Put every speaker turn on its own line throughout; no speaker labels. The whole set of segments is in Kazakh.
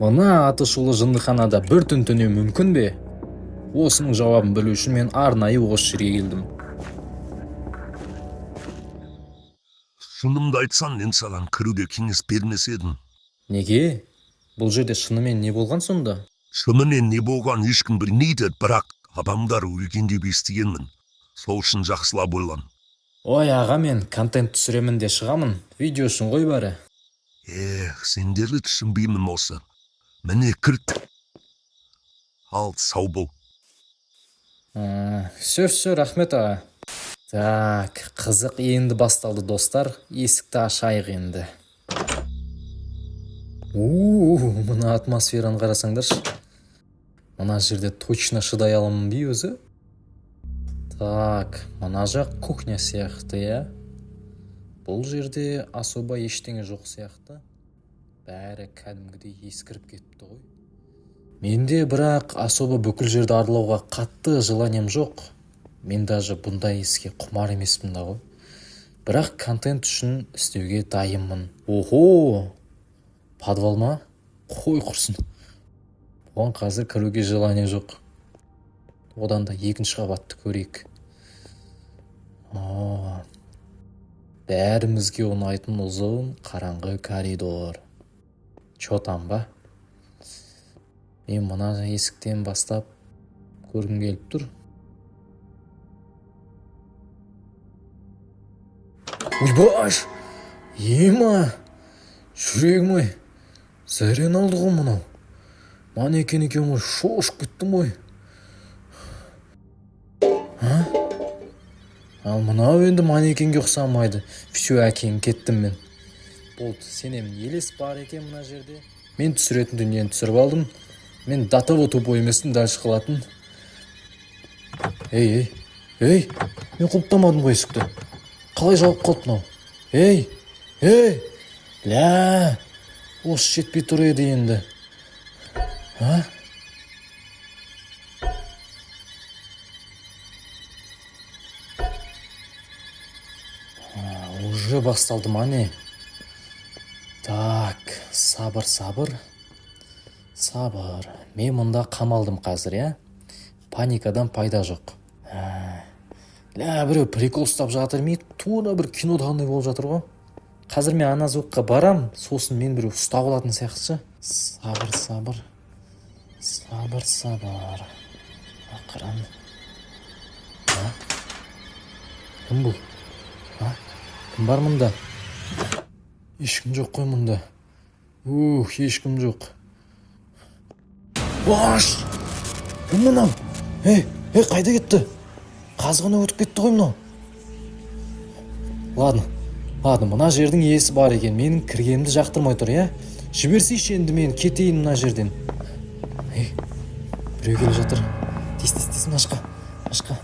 Мына атышулы жындыханада бір түн түнеу мүмкін бе? Осының жауабын білу үшін мен арнайы осы жерге келдім.
Шынымды айтсам, мен саған кіруге кеңес бермес едім.
Неге? Бұл жерде шынымен не болған сонда?
Шынымен не болғанын ешкім білмейді, бірақ адамдар өлген деп естігенмін. Сол үшін жақсылап ойлан.
Ой, аға, мен контент түсіремін де шығамын. Видео үшін ғой бәрі.
Эх, сендерді түсінбеймін осы. Міне, кілт. Ал, сау бол.
Все, все, рахмет, аға. Так, қызық енді басталды, достар. Есікті ашайық енді. У, мына атмосфераны қарасаңдаршы. Мына жерде точно шыдай аламын бе өзі? Так, мына жақ кухня сияқты, иә? Бұл жерде особо ештеңе жоқ сияқты. Бәрі кәдімгідей ескіріп кетіпті ғой. Менде бірақ особо бүкіл жерді аралауға қатты желанием жоқ. Мен даже бұндай іске құмар емеспін да ғой. Бірақ контент үшін істеуге дайынмын. Охо! Подвал ма? Қой, құрсын. Бұған қазір кіруге желание жоқ. Одан да екінші қабатты көрейік. О, бәрімізге ұнайтын ұзын қараңғы коридор. Чё там ба? Мен мына есіктен бастап көргім келіп тұр. Ойбай! Ема! Жүрегім ой! Зәрені алды ғой мынау. Манекен екен ғой, шошып кеттім ғой. А? Ал мынау енді манекенге ұқсамайды. Все, әкең, кеттім мен. Болды, сенемін, елес бар екен мына жерде. Мен түсіретін дүниені түсіріп алдым. Мен до того тупой емеспін дальше қылатын. Ей, ей, ей, мен құлыптамадым ғой есікті. Қалай жауып қалды мынау? Ей, ей, ля, осы жетпей тұр еді енді. А? А, уже басталды ма, не? Так, сабыр, сабыр. Сабыр. Мен мұнда қамалдым қазір, иә? Паникадан пайда жоқ. Ә, ля, біреу прикол ұстап жатыр ме? Тура бір кинодағындай болып жатыр ғой. Қазір мен ана звукқа барам, сосын мен біреу ұстап алатын сияқты ше. Сабыр, сабыр. Сабыр, сабыр. Ақырын. А? Кім бұл? А? Кім бар мұнда? Ешкім жоқ қой мұнда. Ух, ешкім жоқ. Аш! Кім мынау? Ей, ей, қайда кетті? Қазығына өтіп кетті ғой мынау. Ладно, ладно, мына жердің иесі бар екен. Менің кіргенімді жақтырмай тұр, иә? Жіберсейші енді мен кетейін мына жерден. Ей, біреу келе жатыр. Тез, тез, тез, мына жаққа. Мына жаққа.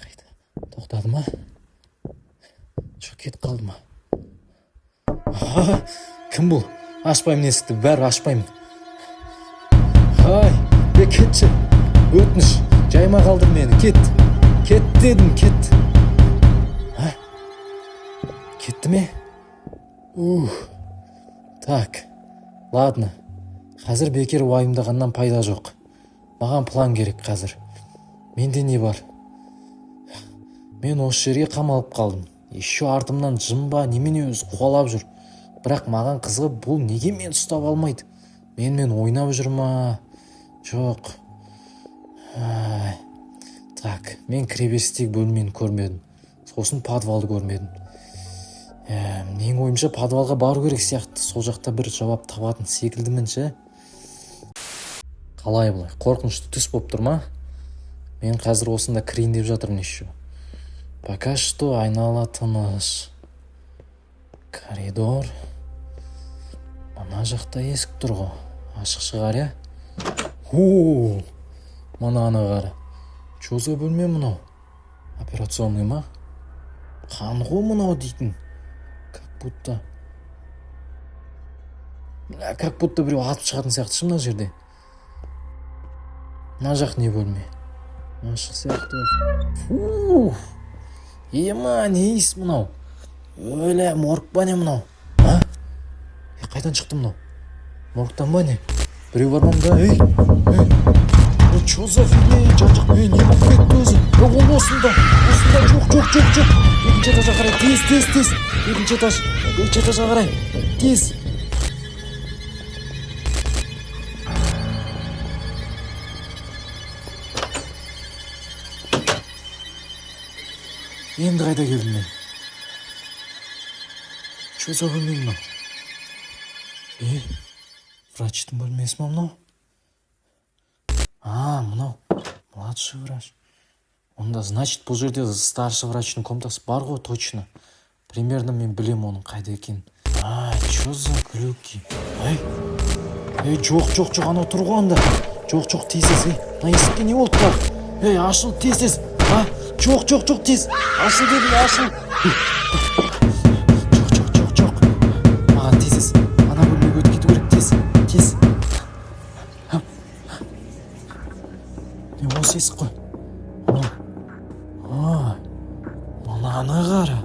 Қайда? Тоқтады ма? Жоқ, кетіп қалды ма? Аха, кім бұл? Ашпаймын есікті, бәрі ашпаймын. Ай, е, кетші. Өтініш, жайма қалдыр мені, кет. Кет дедім, кет. А? Кетті ме? Ух. Так, ладно. Қазір бекер уайымдағаннан пайда жоқ. Маған план керек қазір. Менде не бар? Мен осы жерге қамалып қалдым. Еще артымнан жын ба, немене өзі қуалап жүр. Бірақ маған қызығы, бұл неге мені ұстап алмайды? Менімен ойнап жүр ма? Жоқ. Ай. Так, мен кіреберістегі бөлмені көрмедім. Сосын подвалды көрмедім. Ә, менің ойымша, подвалға бару керек сияқты. Сол жақта бір жауап табатын секілдімін ше. Қалай былай? Қорқынышты түс болып тұр ма? Мен қазір осында кірейін деп жатырмын еще. Пока что айнала тыныш. Коридор. Мына жақта есік тұр ғой. Ашық шығар, иә? О, мынаны қара. Чё за бөлме мынау? Операционный ма? Қан ғой мынау дейтін. Как будто. Бля, как будто біреу атып шығатын сияқты ше мына жерде. Мына жақ не бөлме? Ашық сияқты. Фу! Ема, не иіс мынау? Өлә, морг па, не мынау? А? Қайдан шықты мынау? Моргтан ба, не? Біреу бар ма мұнда? Ей, ей, ей, чё за фигня? Ей, жан жақ, ей, не болып кетті өзі? Ей, ол осында, осында. Жоқ, жоқ, жоқ, жоқ, екінші этажға қарай, тез, тез, тез, екінші этаж, екінші этажға қарай, тез. Енді қайда келдім мен? Чё за бөлме мынау? Ей, врачтың бөлмесі ма мынау? А, мынау младший врач. Онда, значит, бұл жерде старший врачтың комнатасы бар ғой, точно. Примерно мен білемін оның қайда екенін. А, чё за глюки? Ей, ей, жоқ, жоқ, жоқ, анау тұр ғой анда. Жоқ, жоқ, тез, тез, ей, мына есікке не болды тағы? Ей, ашыл, тез, тез. А, жоқ, жоқ, жоқ, тез. Ашыл дедім, ашыл. Жоқ, жоқ, жоқ, жоқ. Маған тез, тез. Ана бөлмеге өтіп кету керек, тез, тез. Не, осы есік қой. Мынау. А, мынаны қара.